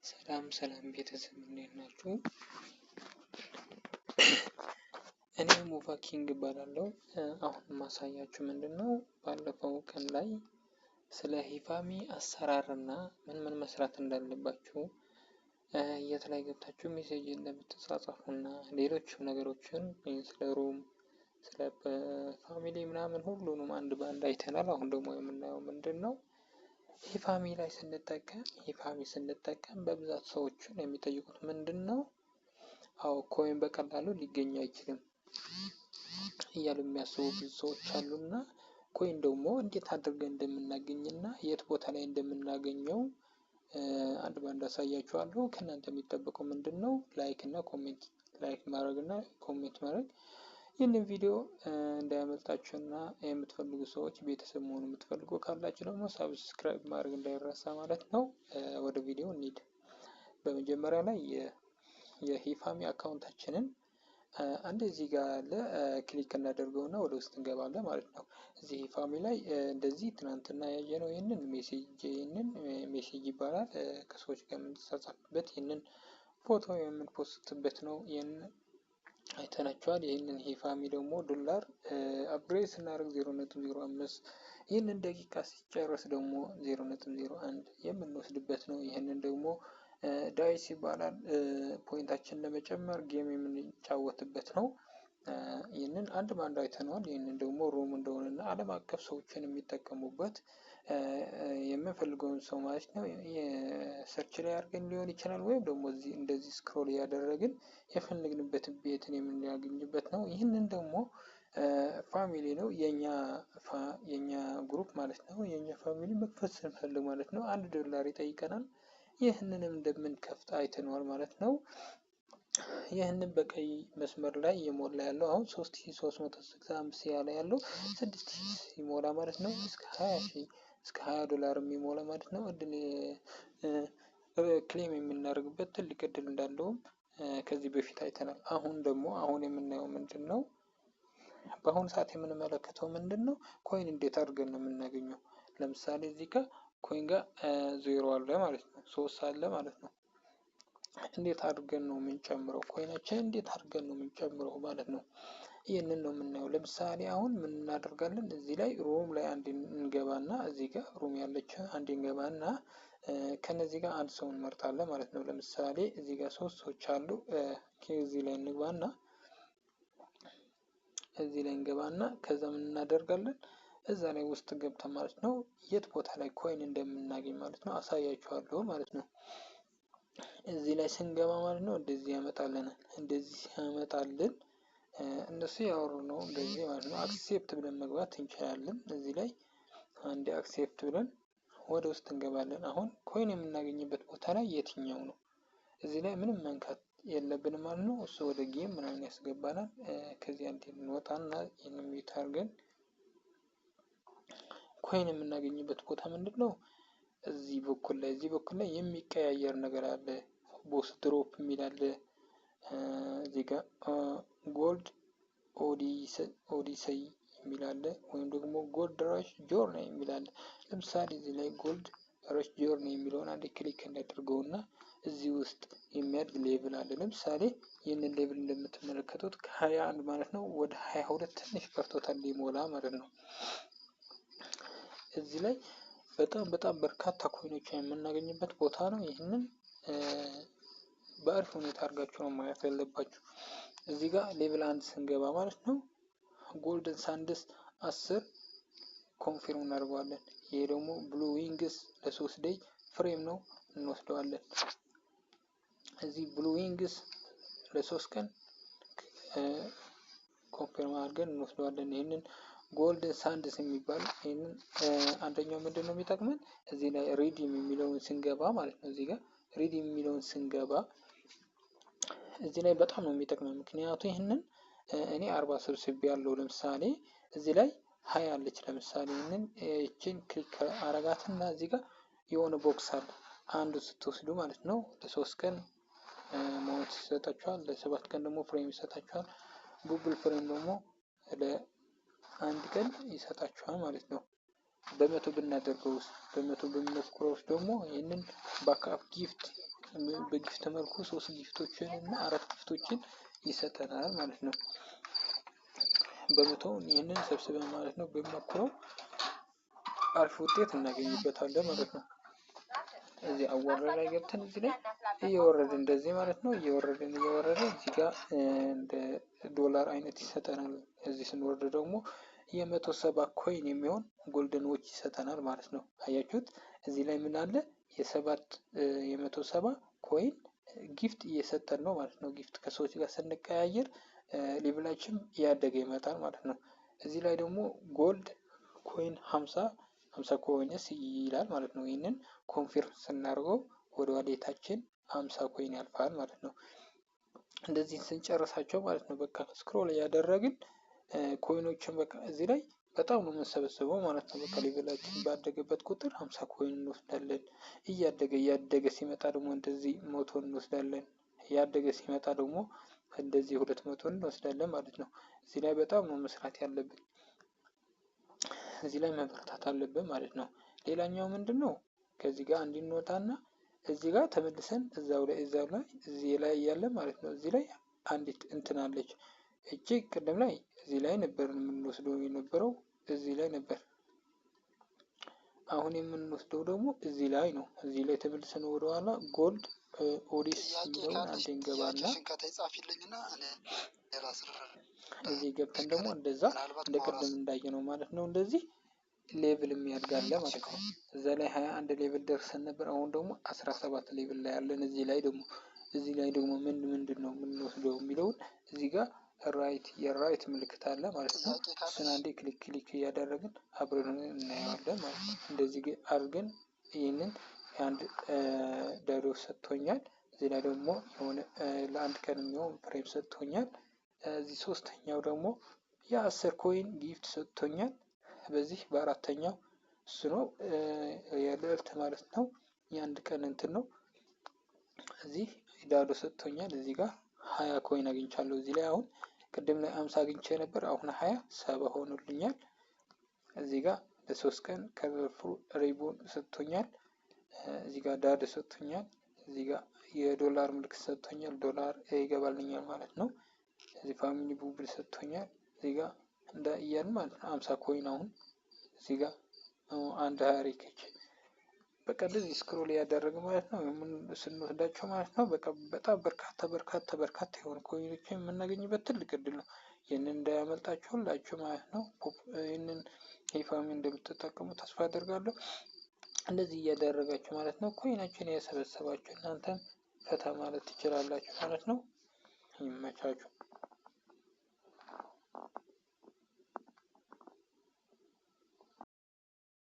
ሰላም ሰላም ቤተሰብ፣ እንዴት ናችሁ? እኔ ሙቫ ኪንግ እባላለሁ። አሁን የማሳያችሁ ምንድን ነው፣ ባለፈው ቀን ላይ ስለ ሂፋሚ አሰራርና ምን ምን መስራት እንዳለባችሁ፣ የት ላይ ገብታችሁ message እንደምትጻጻፉና ሌሎችም ነገሮችን፣ ስለ room፣ ስለ family ምናምን ሁሉንም አንድ በአንድ አይተናል። አሁን ደግሞ የምናየው ምንድን ነው? ሂፋሚ ላይ ስንጠቀም፣ ሂፋሚ ስንጠቀም በብዛት ሰዎችን የሚጠይቁት ምንድን ነው? አዎ፣ coin በቀላሉ ሊገኝ አይችልም እያሉ የሚያስቡ ብዙ ሰዎች አሉና coin ደግሞ እንዴት አድርገን እንደምናገኝና የት ቦታ ላይ እንደምናገኘው አንድ በአንድ አሳያችኋለሁ። ከእናንተ የሚጠበቀው ምንድን ነው? Like እና comment፣ like ማድረግ እና comment ማድረግ፣ ይህንን ቪዲዮ እንዳያመልጣችሁና የምትፈልጉ ሰዎች፣ ቤተሰብ መሆኑ የምትፈልጉ ካላችሁ ደግሞ subscribe ማድረግ እንዳይረሳ ማለት ነው። ወደ ቪዲዮ እንሂድ። በመጀመሪያ ላይ የሂፋሚ account ኣችንን አንድ እዚህ ጋር ያለ click እናደርገውና ወደ ውስጥ እንገባለን ማለት ነው። እዚህ ሂፋሚ ላይ እንደዚህ ትናንትና ያየነው ይህንን message፣ ይህንን message ይባላል። ከሰዎች ጋር የምንጻጻፍበት፣ ይህንን ፎቶ የምን post በት ነው። ይህንን አይተናቸዋል። ይህንን ሂፋሚ ደግሞ ዶላር upgrade ስናደርግ 0.05፣ ይህንን ደቂቃ ሲጨርስ ደግሞ 0.01 የምንወስድበት ነው። ይህንን ደግሞ dice ይባላል። Point ኣችን ለመጨመር game የምንጫወትበት ነው። ይህንን አንድ በአንድ አይተነዋል። ይህንን ደግሞ room እንደሆነና ዓለም አቀፍ ሰዎችን የሚጠቀሙበት፣ የምንፈልገውን ሰው ማለት ነው search ላይ አድርገን ሊሆን ይችላል፣ ወይም ደግሞ እዚህ እንደዚህ scroll እያደረግን የፈለግንበትን ቤትን የምናገኝበት ነው። ይህንን ደግሞ family ነው፣ የኛ group ማለት ነው። የኛ family መክፈት ስንፈልግ ማለት ነው 1 ዶላር ይጠይቀናል። ይህንንም እንደምንከፍት አይተነዋል ማለት ነው። ይህንን በቀይ መስመር ላይ እየሞላ ያለው አሁን 3365 ያለ ያለው 6000 ሲሞላ ማለት ነው እስከ 20,000፣ እስከ 20 ዶላር የሚሞላ ማለት ነው። እድል claim የምናደርግበት ትልቅ እድል እንዳለውም ከዚህ በፊት አይተናል። አሁን ደግሞ አሁን የምናየው ምንድን ነው? በአሁኑ ሰዓት የምንመለከተው ምንድን ነው? Coin እንዴት አድርገን ነው የምናገኘው? ለምሳሌ እዚህ ጋር coin ጋር ዜሮ አለ ማለት ነው፣ 3 አለ ማለት ነው። እንዴት አድርገን ነው የምንጨምረው? Coin ኣችን እንዴት አድርገን ነው የምንጨምረው ማለት ነው። ይህንን ነው የምናየው። ለምሳሌ አሁን ምን እናደርጋለን? እዚህ ላይ room ላይ አንድ እንገባና፣ እዚህ ጋር room ያለች አንድ እንገባና ከነዚህ ጋር አንድ ሰው እንመርጣለን ማለት ነው። ለምሳሌ እዚህ ጋር ሶስት ሰዎች አሉ። እዚህ ላይ እንግባና፣ እዚህ ላይ እንገባና ከዛ ምን እናደርጋለን? እዛ ላይ ውስጥ ገብተን ማለት ነው የት ቦታ ላይ coin እንደምናገኝ ማለት ነው አሳያችኋለሁ ማለት ነው። እዚህ ላይ ስንገባ ማለት ነው እንደዚህ ያመጣልናል። እንደዚህ ሲያመጣልን እነሱ ያወሩ ነው እንደዚህ ማለት ነው። Accept ብለን መግባት እንችላለን። እዚህ ላይ አንዴ accept ብለን ወደ ውስጥ እንገባለን። አሁን coin የምናገኝበት ቦታ ላይ የትኛው ነው? እዚህ ላይ ምንም መንካት የለብንም ማለት ነው። እሱ ወደ game ምናምን ያስገባናል። ከዚህ አንዴ እንወጣና ይህን mute አድርገን coin የምናገኝበት ቦታ ምንድን ነው? እዚህ በኩል ላይ የሚቀያየር ነገር አለ። Boss drop የሚል አለ። እዚህ ጋር Gold Odyssey የሚል አለ። ወይም ደግሞ Gold Rush Journey የሚል አለ። ለምሳሌ እዚህ ላይ Gold Rush Journey የሚለውን አንድ click እናደርገውና እዚህ ውስጥ የሚያድግ level አለ። ለምሳሌ ይህንን level እንደምትመለከቱት ከ21 ማለት ነው ወደ 22 ትንሽ ቀርቶታል ሊሞላ ማለት ነው። እዚህ ላይ በጣም በጣም በርካታ coin ኦች የምናገኝበት ቦታ ነው። ይህንን በአሪፍ ሁኔታ አድርጋችሁ ነው ማየት ያለባችሁ። እዚህ ጋር level 1 ስንገባ ማለት ነው Golden Sands 10 confirm እናደርገዋለን። ይሄ ደግሞ Blue Wings ለ3 day frame ነው፣ እንወስደዋለን። እዚህ Blue Wings ለ3 ቀን confirm አድርገን እንወስደዋለን። ይህንን Golden Sands የሚባል ይህንን አንደኛው ምንድን ነው የሚጠቅመን? እዚህ ላይ redeem የሚለውን ስንገባ ማለት ነው። እዚህ ጋር redeem የሚለውን ስንገባ እዚህ ላይ በጣም ነው የሚጠቅመን። ምክንያቱ ይህንን እኔ 40 ሰብስቤ ያለው፣ ለምሳሌ እዚህ ላይ 20 አለች። ለምሳሌ ይህንን ይችን click አረጋትና እዚህ ጋር የሆነ box አለ። አንዱ ስትወስዱ ማለት ነው ለ3 ቀን mount ይሰጣችኋል። ለ7 ቀን ደግሞ frame ይሰጣችኋል። Bubble frame ደግሞ ለአንድ ቀን ይሰጣችኋል ማለት ነው። በ100 ብናደርገው ውስጥ፣ በ100 ብንሞክረው ውስጥ ደግሞ ይህንን backup gift በ gift መልኩ 3 gift ኦችን እና 4 gift ኦችን ይሰጠናል ማለት ነው። በመቶው ይህንን ሰብስበን ማለት ነው በሞክረው አሪፍ ውጤት እናገኝበታለን ማለት ነው። እዚህ award ላይ ገብተን እዚህ ላይ እየወረድን እንደዚህ ማለት ነው፣ እየወረድን እየወረድን እዚህ ጋር እንደ ዶላር አይነት ይሰጠናል። እዚህ ስንወርድ ደግሞ የ170 coin የሚሆን golden watch ይሰጠናል ማለት ነው። አያችሁት? እዚህ ላይ ምን አለ? የሰባት የ170 coin gift እየሰጠን ነው ማለት ነው። Gift ከሰዎች ጋር ስንቀያየር level ኣችን እያደገ ይመጣል ማለት ነው። እዚህ ላይ ደግሞ gold coin 50 50 coins ይላል ማለት ነው። ይህንን confirm ስናደርገው ወደ wallet ኣችን 50 coin ያልፋል ማለት ነው። እንደዚህ ስንጨርሳቸው ማለት ነው፣ በቃ scroll እያደረግን coin ኦችን በቃ እዚህ ላይ በጣም ነው የምንሰበስበው ማለት ነው። በቃ level ኣችን ባደገበት ቁጥር 50 coin እንወስዳለን። እያደገ እያደገ ሲመጣ ደግሞ እንደዚህ 100 እንወስዳለን። እያደገ ሲመጣ ደግሞ እንደዚህ 200 እንወስዳለን ማለት ነው። እዚህ ላይ በጣም ነው መስራት ያለብን። እዚህ ላይ መበርታት አለብን ማለት ነው። ሌላኛው ምንድን ነው? ከዚህ ጋር እንድንወጣና እዚህ ጋር ተመልሰን እዛው ላይ እዛው ላይ እዚህ ላይ እያለ ማለት ነው። እዚህ ላይ አንዲት እንትን አለች። እቺ ቅድም ላይ እዚህ ላይ ነበር የምንወስደው የነበረው፣ እዚህ ላይ ነበር። አሁን የምንወስደው ደግሞ እዚህ ላይ ነው። እዚህ ላይ ተመልሰን ወደኋላ gold ኦዲስ ጥያቄ የሚለውን ካለሽ አንዴ እንገባና ጥያቄሽን ከታይ ጻፊልኝና እኔ ላስረዳሽ። እዚህ ገብተን ደግሞ እንደዛ ምናልባት እንደ ማውራት ቅድም እንዳየነው ማለት ነው። እንደዚህ level የሚያድጋለ ማለት ነው። እዛ ላይ 21 level ደርሰን ነበር። አሁን ደግሞ 17 level ላይ ያለን። እዚህ ላይ ደግሞ ምን ምንድን ነው የምንወስደው የሚለውን እዚህ ጋር right የ right ምልክት አለ ማለት ነው። ጥያቄ እሱን ካለሽ አንዴ click click እያደረግን አብረን እናየዋለን ማለት ነው። እንደዚህ አድርገን ይህንን የአንድ ዳዶ ሰጥቶኛል። እዚህ ላይ ደግሞ የሆነ ለአንድ ቀን የሚሆን frame ሰጥቶኛል። እዚህ ሶስተኛው ደግሞ የ10 coin gift ሰጥቶኛል። በዚህ በአራተኛው እሱ ነው የልዕልት ማለት ነው። የአንድ ቀን እንትን ነው። እዚህ ዳዶ ሰጥቶኛል። እዚህ ጋር 20 coin አግኝቻለሁ። እዚህ ላይ አሁን ቅድም ላይ 50 አግኝቼ ነበር። አሁን 20 70 ሆኖልኛል። እዚህ ጋር ለ3 ቀን colorful ribbon ሰጥቶኛል። እዚህ ጋር ዳዶ ሰጥቶኛል። እዚህ ጋር የዶላር ምልክት ሰጥቶኛል። ዶላር ይገባልኛል ማለት ነው። እዚህ family bubble ሰጥቶኛል። እዚህ ጋር እንደ እያልን ማለት ነው 50 coin፣ አሁን እዚህ ጋር አንድ ሀሪኬች፣ በቃ እንደዚህ scroll እያደረገ ማለት ነው ስንወስዳቸው ማለት ነው። በቃ በጣም በርካታ በርካታ በርካታ የሆኑ coin ኦችን የምናገኝበት ትልቅ እድል ነው። ይህንን እንዳያመልጣችሁ ሁላችሁ ማለት ነው። ይህንን ሂፋሚ እንደምትጠቀሙ ተስፋ አደርጋለሁ። እንደዚህ እያደረጋችሁ ማለት ነው coin ኣችሁን የሰበሰባችሁ እናንተም ፈታ ማለት ትችላላችሁ ማለት ነው። ይመቻችሁ።